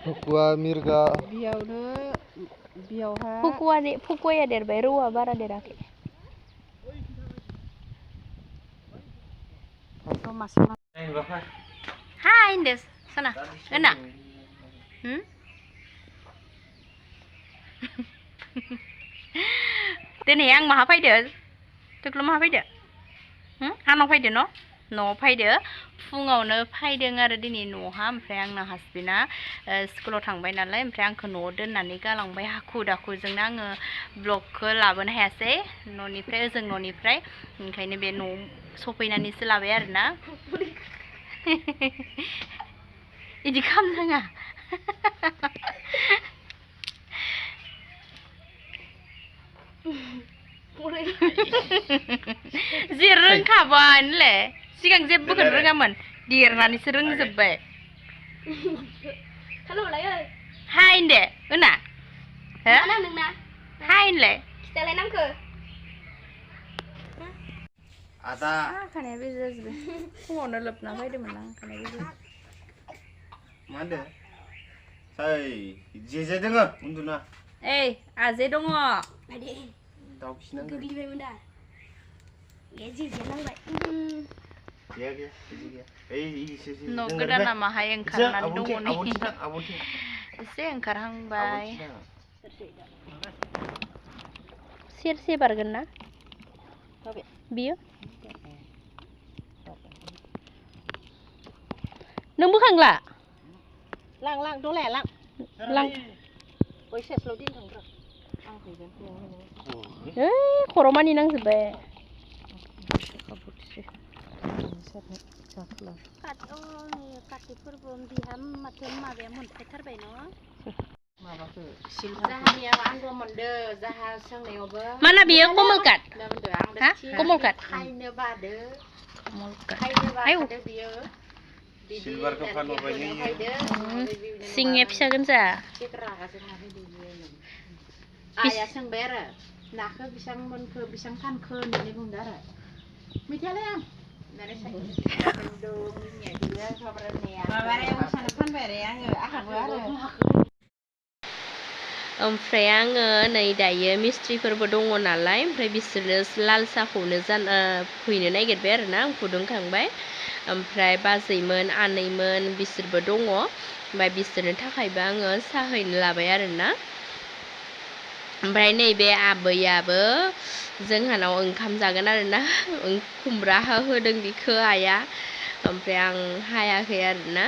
फुकुवा मिरगा बेयावनो बेयावहा फुकुवाया देरबाय रौआ बारा देराखै हाय होनदो सना होना दिनै आं माहा फैदो थुख्लु माहा फैदो आंनाव फैदो न'आव फैदो फुङावनो फैदों आरो दिनै न'हा ओमफ्राय आंना हासबेन्डआ स्कुलाव थांबाय नालाय ओमफ्राय आंखौ न'आव दोननानै गालांबाय हाखु दाखुजोंनो आङो ब्लगखौ लाबोनो हायासै न'निफ्राय ओजों न'निफ्राय ओंखायनो बे न'आव सफैनानैसो लाबाय आरोना इदि खालामनाङा जे रोंखाबाय नोंलाय सिगां जेबोखौनो रोङामोन देरनानैसो रोंजोब्बाय हाय होनदे होना हाय होनलाय खिथालाय नामखौ आदा खानाया बे जाजोबबाय फुङावनो लोबना फैदोंमोन आं खानाया बे मा होनदो जे दोङो उन्दुना ओइ आजे दङ दाउ फिसिनांगौ गोग्लैबायमोन दा जे नांबाय गैया न' गोदाना माहाय ओंखारनानै दङ नै एसे ओंखारहांबाय सेरसे बारगोन ना बियो नों बोखांला लां दलाया लां बैसेसल' दिन थांग्रा आं फैगोन खर'मानि नांजोब्बाय काति फोरबो बिहा माथो माबाया मोनफैथारबाय न' माबाखौ जाहानियाव आंबो मोनदो जाहा सोंनायावबो माना बियो कमल काट हा कमल काट खायनो बादो कमल काट खायनो बादो बियो सिलभारखौ फानहरबाय नों सिंनिया फिसा गोनजा आइया सोंबाय आरो नाखौ बेसेबां मोनखो बेसेबां फानखो होननानै बुंदो आरो मिथियालै आं ओमफ्राय आङो नै दायो मिस्ट्रिफोरबो दङ नालाय ओमफ्राय बिसोरनो लाल साहखौनो फैनो नागिरबाय आरोना आं फुदुंखांबाय ओमफ्राय बाजैमोन आनैमोन बिसोरबो दङ ओमफ्राय बिसोरनो थाखायबो आङो साहा हैनो लाबाय आरोना ओमफ्राय नैबे आबैयाबो जोंहानाव ओंखाम जागोन आरोना खुमब्रा होदों बिखौ आइया ओमफ्राय आं हायाखै आरोना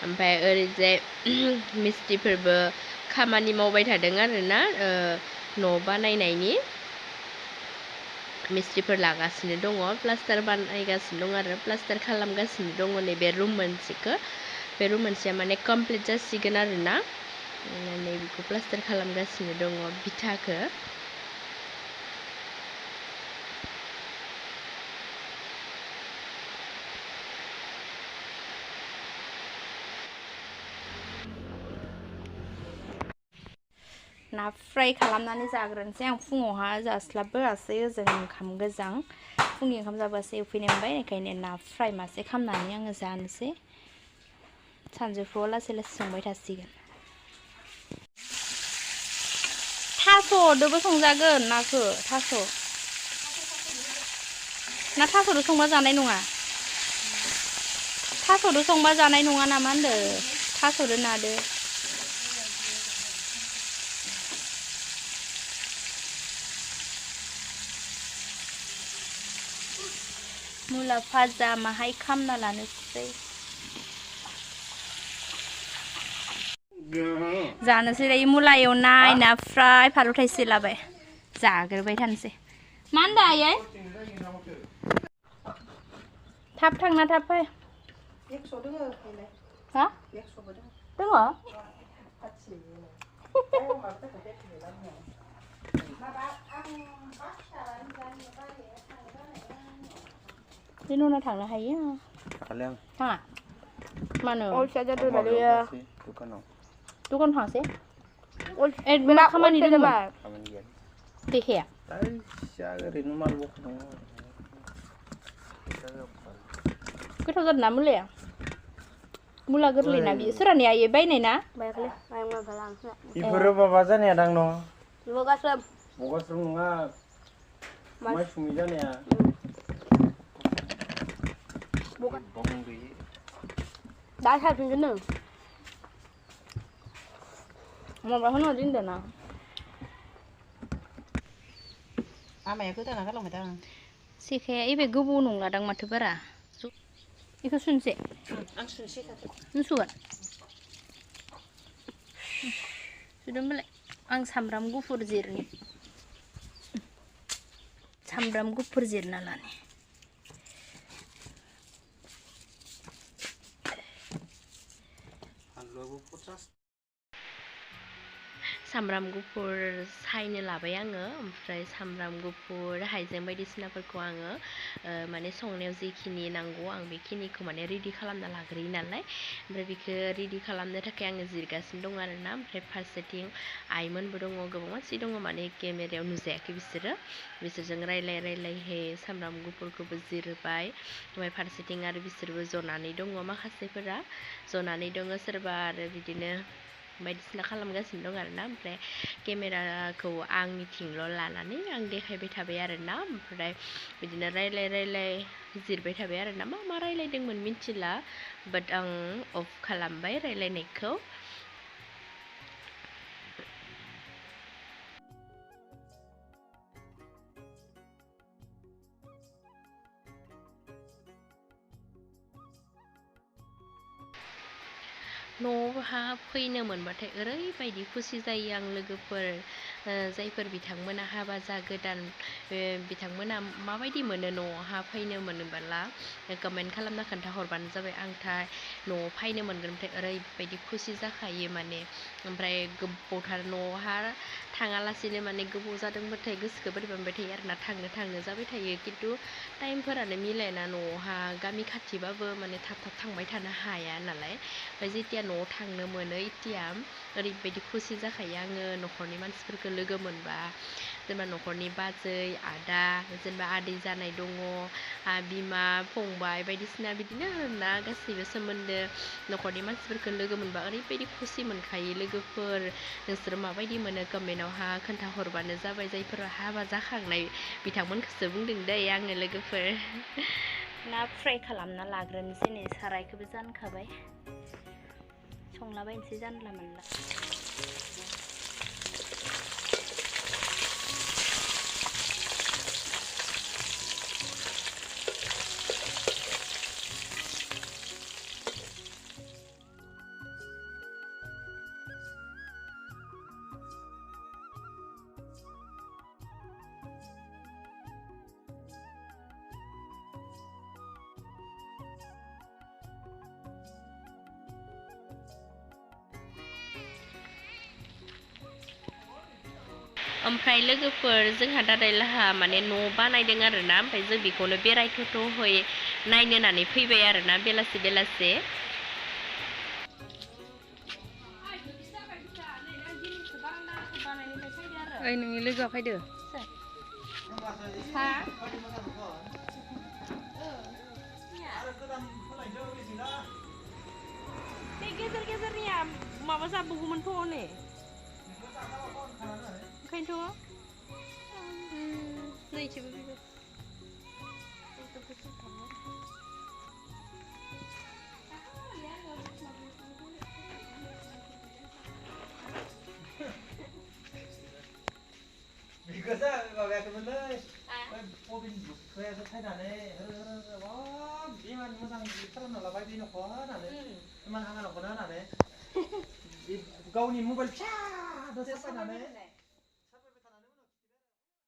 ओमफ्राय ओरैजाय मिस्ट्रिफोरबो खामानि मावबाय थादों आरोना न' बानायनायनि मिस्ट्रिफोर लागासिनो दङ प्लास्टार बानायगासिनो दं आरो प्लास्टार खालामगासिनो दङ नैबे रुम मोनसेखौ बे रुम मोनसेया माने कमप्लिट जासिगोन आरोना नैबेखौ प्लास्टार खालामगासिनो दङ बिथाखौ ना फ्राय खालामनानै जाग्रोनोसै आं फुङावहा जास्लाबबोआसै ओजों ओंखाम गोजां फुंनि ओंखाम जाबासो एवफैनो मोनबाय ओंखायनो ना फ्राय मासे खालामनानै आङो जानोसै सानजौफुआव लासै लासै संबाय थासिगोन थास'दोबो संजागोन नाखौ ना थास'दो संबा जानाय नङा थास'दो संबा जानाय नङा नामा होनदो थास'दो नादो मुला भाजा माहाय खामना लानोसै जानोसै दायो मुला एवनाय ना फ्राय फालौ थाइसे लाबाय जाग्रोबाय थानोसै मा होनदों आयै थाब थांना थाब फै 100 दोङो हा 100 दङ बे न'ना थांनो हायो थाङा मानो अलसिया जादों दायो दुकान थांसै मा खामानि दङ देखाया गोथाव जादों ना मुलाया मुला गोरलै ना बियो सोरानि आयै बायनाय ना बायाखैलै बायनाय फालां बेफोरो माबा जानाया दां न' मगास्रोम मगास्रोम नङा माइसुमै जानाया बं गैयै दा सारफिनगोन नों माबा होना दोनदो ना आमाया गोदाना गालांबाय दां सेखाया एबे गोबौ नंलादां माथो बारा बेखौ सुनसै आं सुनसै नों सुगोन सुदो होमबालाय आं सामब्राम गुफुर जिरनि सामब्राम गुफुर जिरना लानि फानलुआबो 50 सामब्राम गुफुर सायनो लाबाय आङो ओमफ्राय सामब्राम गुफुर हाइजें बायदिसिनाफोरखौ आङो माने संनायाव जिखिनि नांगौ आं बेखिनिखौ माने रेडि खालामना लाग्रोयो नालाय ओमफ्राय बेखौ रेडि खालामनो थाखाय आङो जिरगासिनो दं आरोना ओमफ्राय फारसेथिं आइमोनबो दङ गोबां मानसि दङ माने केमेरायाव नुजायाखै बिसोरजों रायलायहै सामब्राम गुफुरखौबो जिरबाय ओमफ्राय फारसेथिं आरो बिसोरबो जनानै दङ माखासेफोरा जनानै दङ सोरबा आरो बिदिनो बायदिसिना खालामगासिनो दं आरोना ओमफ्राय केमेराखौ आंनिथिंल' लानानै आं देखायबाय थाबाय आरोना ओमफ्राय बिदिनो रायलाय जिरबाय थाबाय आरोना मा रायलायदोंमोन मिथिला बाट आं अफ खालामबाय रायलायनायखौ न'आवहा फैनो मोनबाथाय ओरैबायदि खुसि जायो आं लोगोफोर जायफोर बिथांमोना हाबा जागोदान बिथांमोना माबायदि मोनो न'आवहा फैनो मोनोबोला कमेन्ट खालामना खोन्थाहरबानो जाबाय आंथाय न'आव फैनो मोनगोनथाय ओरैबायदि खुसि जाखायो माने ओमफ्राय गोबावथार न'आवहा थाङालासिनो माने गोबाव जादोंबाथाय गोसोखौ बोरैबा मोनबाय थायो आरोना थांनो जाबाय थायो खिन्थु टाइमफोरानो मिलायना न'आवहा गामि खाथिबाबो माने थाब थांबाय थानो हाया नालाय ओमफ्राय जेथिया न'आव थांनो मोनो इथिया ओरैबायदि खुसि जाखायो आङो न'खरनि मानसिफोरखौ लोगो मोनबा जेनेबा न'खरनि बाजै आदा जेनेबा आदै जानाय दङ बिमा फंबाय बायदिसिना बिदिनो आरोना गासैबो सोमोन्दो न'खरनि मानसिफोरखौ लोगो मोनबा ओरैबायदि खुसि मोनखायो लोगोफोर नोंसोर माबायदि मोनो कमेन्टआवहा खोन्थाहरबानो जाबाय जायफोरा हाबा जाखांनाय बिथांमोनखौसो बुंदों दै आङो लोगोफोर ना फ्राय खालामना लाग्रोनोसै नै सारायखौबो जानखाबाय संलाबायनोसै जानला मोनला ओमफ्राय लोगोफोर जोंहा दादायलाहा माने न' बानायदों आरोना ओमफ्राय जों बेखौनो बेरायथ'है नायनो होननानै फैबाय आरोना बेलासे ओइ नोंनि लोगोआ फैदो हा बे गेजेरनिया माबा जाबावगौमोनथ' ने ओंखायनोथ' नैथिबो बेबो बिखौसो माबायाखैमोनलै बबिन बुख्रायासो फायनानै इमान मोजां खालामना लाबाय बे न'खौ होनानै इमान हागा न'खौनो होनानै गावनि मबाइल फिसा दसे फायनानै